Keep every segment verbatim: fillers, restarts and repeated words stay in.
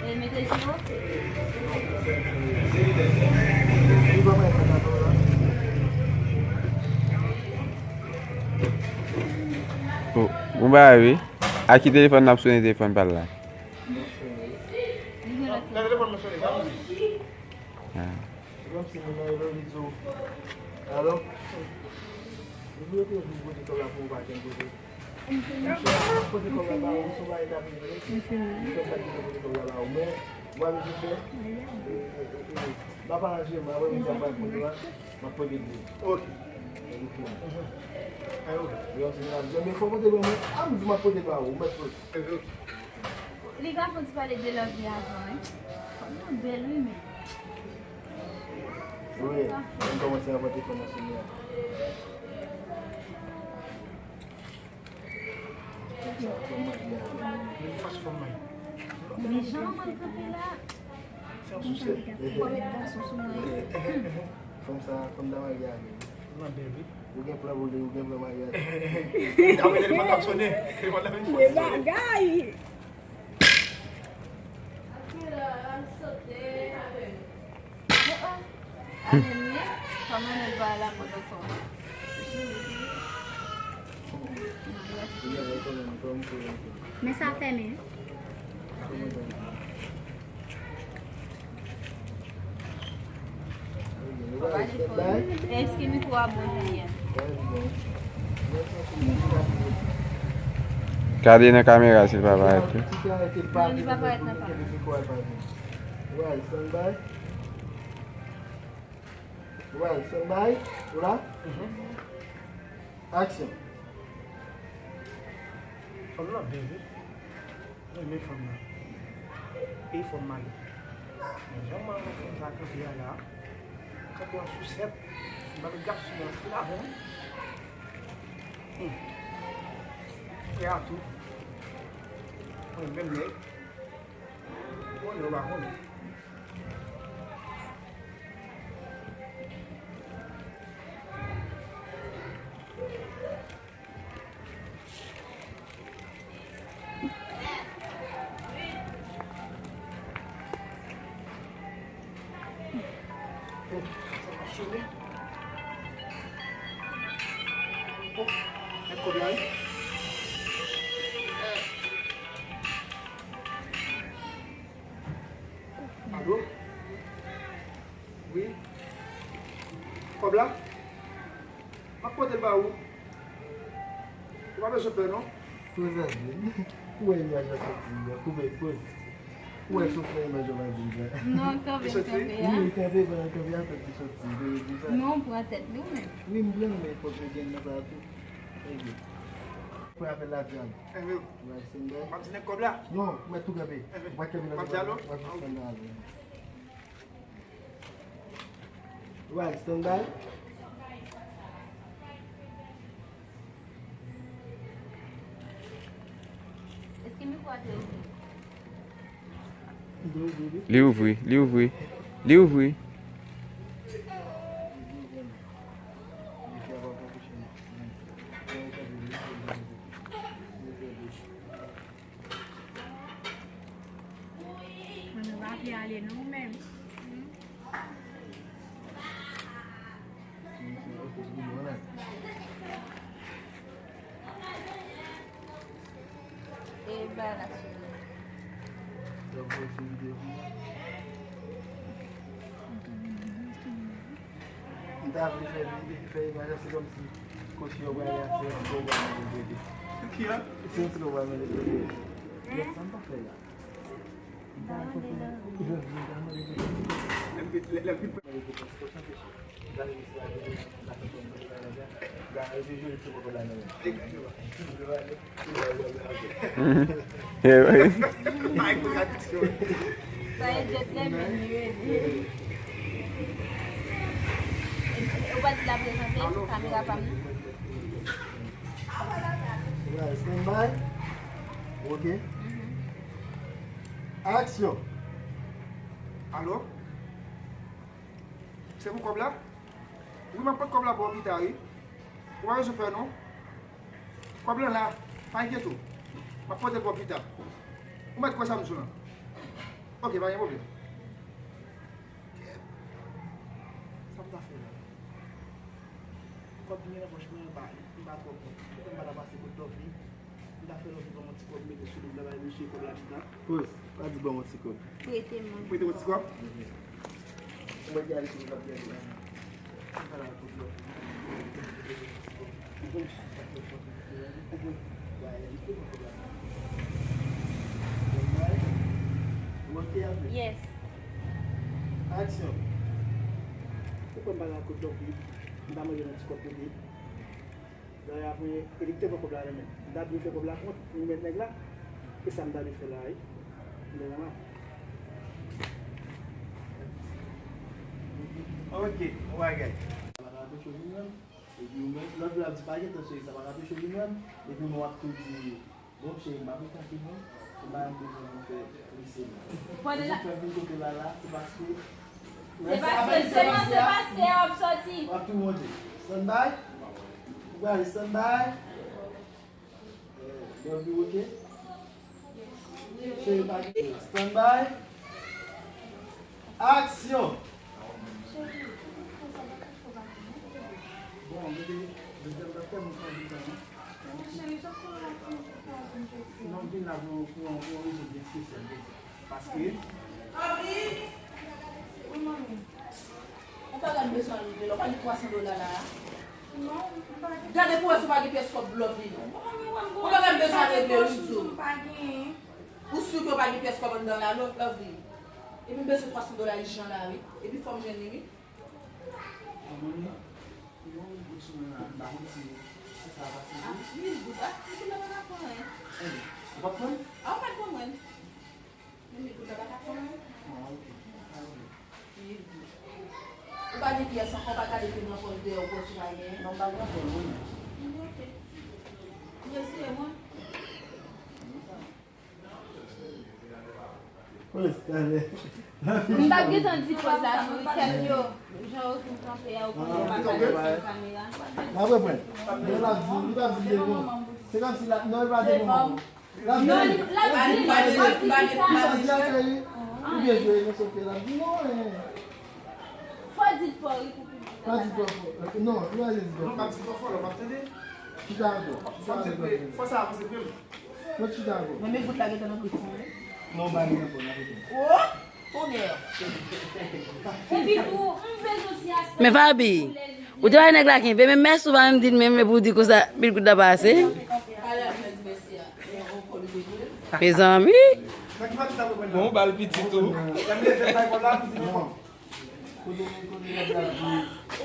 Mete sou. Oh, bon bagay wi. A ki telefòn n ap sone telefòn pa l la? Ah. Alo? Pote kòb la ba ou, se yon bagay k ap rive. Li fè sa ki te pote kòb la ba ou. Men, mwen, m di fè, m ap aranje, mwen, apre midi a, mwen, m ap pote l. Ok. Ok. Yo, se sa, men fò pote ban mwen. A, m di m ap pote ba ou, mèt pote. Li ka fè yon ti pale de love li avan, wi. Fanm nan bèl, wi, men. Wi, m kòmanse a pote fanm nan sou mwen. Men jan mwen kanpe la. Se yon sousèt. Fò met gason sou mwen. Fanm sa, fanm ta marye avè l. Fanm nan bèl, wi. Ou gen plan pou li, ou gen plan maryaj. Apre telefòn ap sonnen. Telefòn la vin fò. Bagay! Men sa fèmen. Èske mikwo a bon jan ye? Gade nan kamera si l pa parèt tou. Non, li pa parèt nan kamera. Well, stand by. Well, stand by. Ou la? Action. Fanm nan bèl, wi. Mwen renmen fanm nan. E fanm mari. Men jan mwen wè fanm sa kanpe a la, kanpe an sousèt, m pa met gason nan fin avè m. Hmm. Frè a tou. Mwen menm nèg. Konnen ou pa konnen. Oh, sa pa sone. Oh, met kòb la, wi. Alo? Wi? Kòb la? M ap pote l ba ou. Ou pa bezwen pè, non. Kouzin, ou wè imaj la soti, koupe poz. Ou wè sou fè imaj la pa di l sa. Non, kanpe, kanpe a. Wi, kanpe, kanpe a, tèt li soti, veye di sa. Non, ou pran tèt li, ou menm. Wi, m pran, men fòk yo gen nan sa tou. Thank you. Pran apèl la, Diane. Enben. Ou wè, se m. M ap di nèg kòb la? Non, ou mèt tou kanpe. Enben. Ou pa kanpe nan. M ap di alo? Ou pa kanpe nan. Right, stand by. Èske mikwo a te ouvri? Li ouvri, li ouvri, li ouvri. Mwen pa vle ale non, men. E ba la sou. M ta vle fè, fè imaj la, se kòmsi kote yo pral la, se yon gwo bagay nou prete. Ki an? Se yon ti gwo bagay nou prete. Yè, sa m pa fè la. M ta fè pou jodi, m ta mande pou jodi. Lè m vin, lè, lè m vin. Sa e jet lè men li rele. Ou pa di l ap prezante kamera pa m nan? Stand by. Ok. Aksyon. Alo? Se pou kòb la? Wi, m ap pote kòb la ba w pita, wi. Ou pa bezwen pè, non. Kòb lan la, pa enkyete w. M ap pote l ba w pita. Ou mèt kwè sa m di w lan. Ok, pa gen pwoblèm. Kèt. Sa m ta fè la? Kòb ki gen nan pòch mwen an, pa, li pa twò bon. Mwen pa ta pase kot Lovely. M ta fè Lovely ban m yon ti kòb, mete sou li, m ta bay misye kòb la pita. Poz, pa di ban m yon ti kòb. Prete mwen. Prete mwen ti kòb? Mwen gade si m ap gade la. Yes. Aksyon. Ou kwè m pa nan kout dòk li? M ta manje nan ti kòb pou li. Lè apre, e li ki te pran kòb la nan men. M ta dwe fè kòb la kont, pou remèt nèg la. E sa m ta dwe fè la, wi. M te nan la. Ok, yon bagay. Epi ou menm, lòt jou ap di pa gentan cheri, sa pa ka touche li menm. Epi mwen w ap tou di, bon cheri, m pa pou fè anpil non. Se pa yon bezwen pou fè lise non. Mwen fè vin kote la la, se paske. Se paske, se paske w ap soti. W ap tou monte. Stand by. Ou prale stand by. Love you, ok? Cheri, pa gen stand by. Aksyon! Bon, bebe, bebe, m pa tèlman pran di tan, non. Non, m vin la pou, pou, pou yon rezon byen espesyal, bebe. Paske. Ou pa gade bezwen al regle la, ou pa gen twa san dola la a? Gade pou wè si w pa gen pyès kòb Lovely non. Ou pa gade bezwen al regle, wi, m di w. Ou si ke w pa gen pyès kòb anndan la, Lo-, Lovely? Epi m bezwen twa san dola ijan la, wi. Epi fò m jwenn li, wi. Mil goud la pa ka fè anyen. Ou pa pran? A, ou pa t konprann. Men mil goud la pa ka fè anyen. Ah, ok. Mil goud. Ou pa gen pyès ankò, ou pa gade pi nan pòch dèyè w pou wè si w pa gen. Non, m pa gen ankò, wi. Ok. Mesye, mwen. M t ap gentan di poz la tou, wi, kèt yo. Jan yo fin kanpe a, yo konn yo pa ka sou kamera. N ap reprann. Men l ap di, li p ap di devan. Se kòmsi l ap, non, li pa devan ankò. L ap di, non, li, l ap di, li, li ap di sa. Li sa di a, wi. Ou byen jwe, men sof ke l ap di, non, men. Fò di l fò, wi, pou piblik la. Pa di l twò fò. Non, li pa di l twò fò, lè w ap tande. Chita ankò. Fò di l pre, fò sa avanse pre. Mwen chita ankò. Men, men gout la gentan nan prizon, wi. Non, ba li ankò, n ap rete. Oh! Tonnerre! Epi tou, m bezwen ti aspè. Men Faby, ou te bay nèg la kenbe, men mèsi ou pa menm di l menm, epi ou di konsa, mil goud la pa ase. Mezanmi. Bon, ba l pitit ou. Ou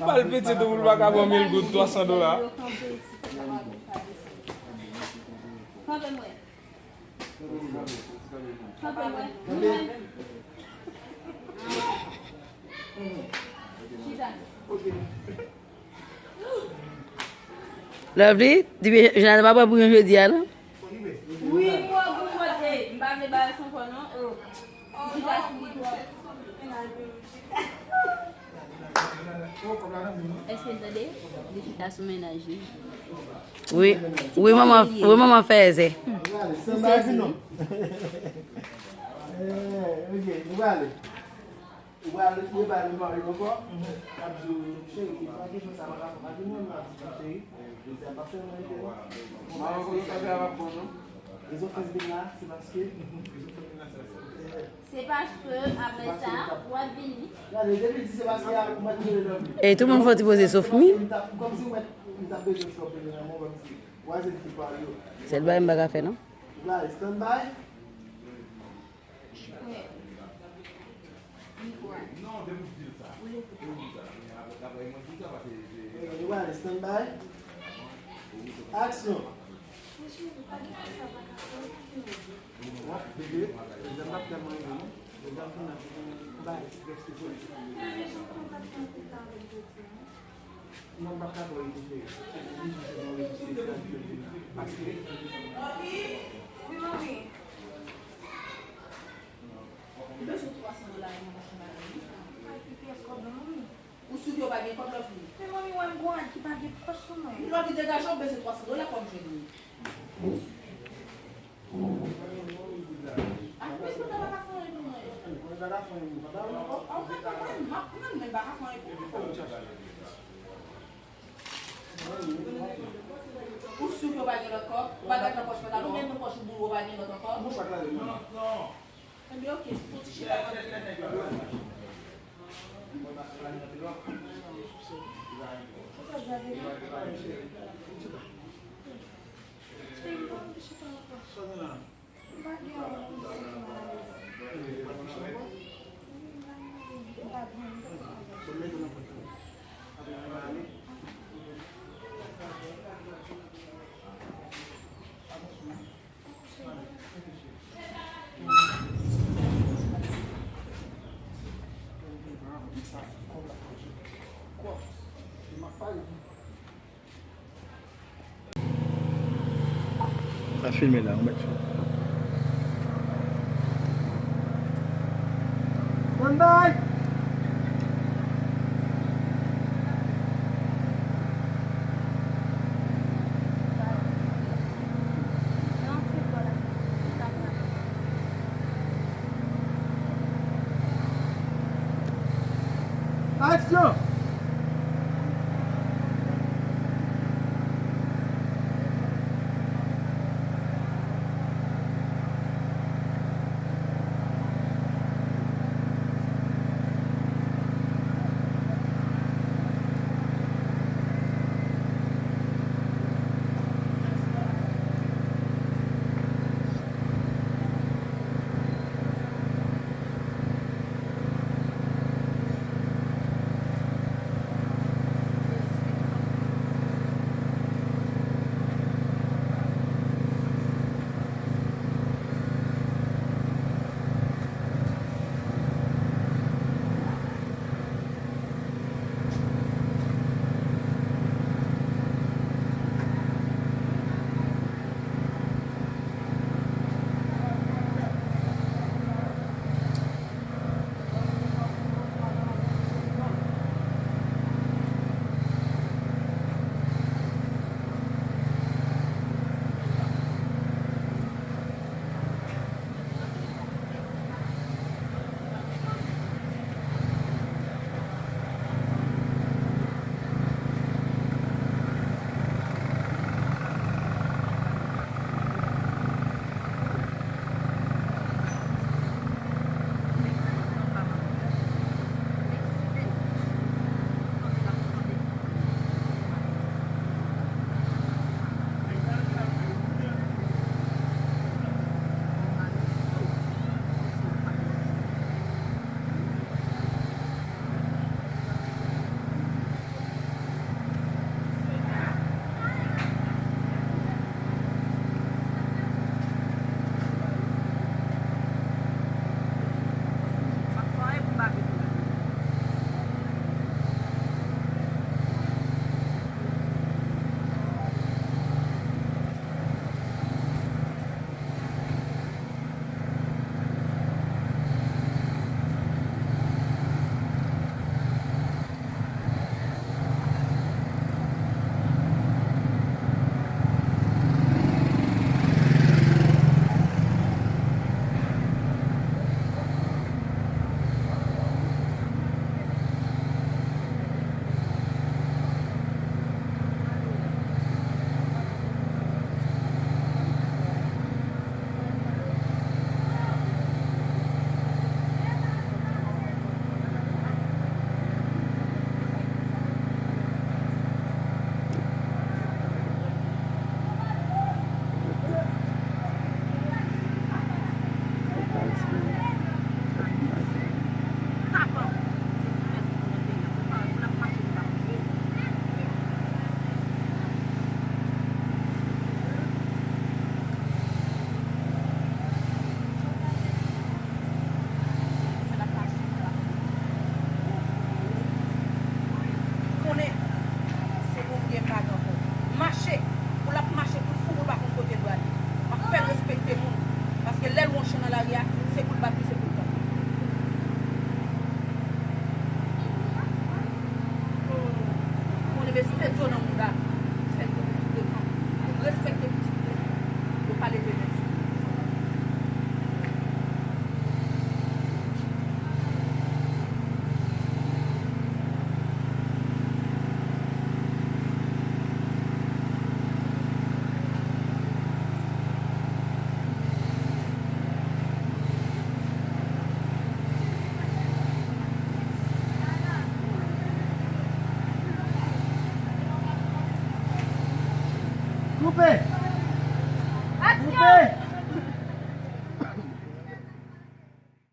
ba l pitit ou pou l pa ka pran mil goud, twa san dola. Kanpe m wè. Kanpe m wè. Chita. Lovely, depi Jonathan pa pran pou yon jodi a, non? Wi, m wè pou m wè, ey, m pa vle ba l san fò, non. Oh. Li chita sou li twòp. Èske n tande? Li chita sou mennaj li. Wi, wi, manman, wi, manman fèzè. M sezi. Ou pral repare mari w ankò, l ap di w, cheri, pa gen jan sa pa ka fè, pa gen mwen, m ap di w, cheri, jodi a m p ap fè mwen rete non. Mwen pa konn sa fè a p ap bon non. Rezon fè vin la, se paske. Se paske apre sa, w ap vini. Gade, depi l di se paske a, ou mèt rele nan vi. E tout moun fè ti poze sof mi. M t ap, kòmsi ou mèt, m t ap bezwen sòp nan men w, kòmsi w a se ki pa yo. Sèl bagay m pa ka fè non. Gade, stand by. Stand by. Action. Non, m p ap ka ba w egzije. Egzije se nan rejis espesyal ki yo vin. Paske. Wi, manmi. Ou bezwen twa san dola nan pòch mari w wi. Pa gen pyès kòb non, manmi. Ou si ke w pa gen kòb, Lovely? Men manmi, wè m gon rad ki pa gen pòch sou mwen. Lovely, degaje w, m bezwen twa san dola, fò m jwenn li. Ah, men se pa ta pa ka fè anyen pou mwen. Ou pa ka fè yon, ou pa ka fè yon ankò? Ah, ou pa ka fè yon, m ap pran, men m pa ka fè yon pou ou. Ou si w pa gen lòt kòb? Ou pa gad nan pòch pantalon, ou gen nan pòch ou boure, ou pa gen lòt ankò? Mouch pa klare, non. Ebyen, oke, fouti chita. Sa filme la, ou mèt filme. Stand by! Aksyon! Kanpe!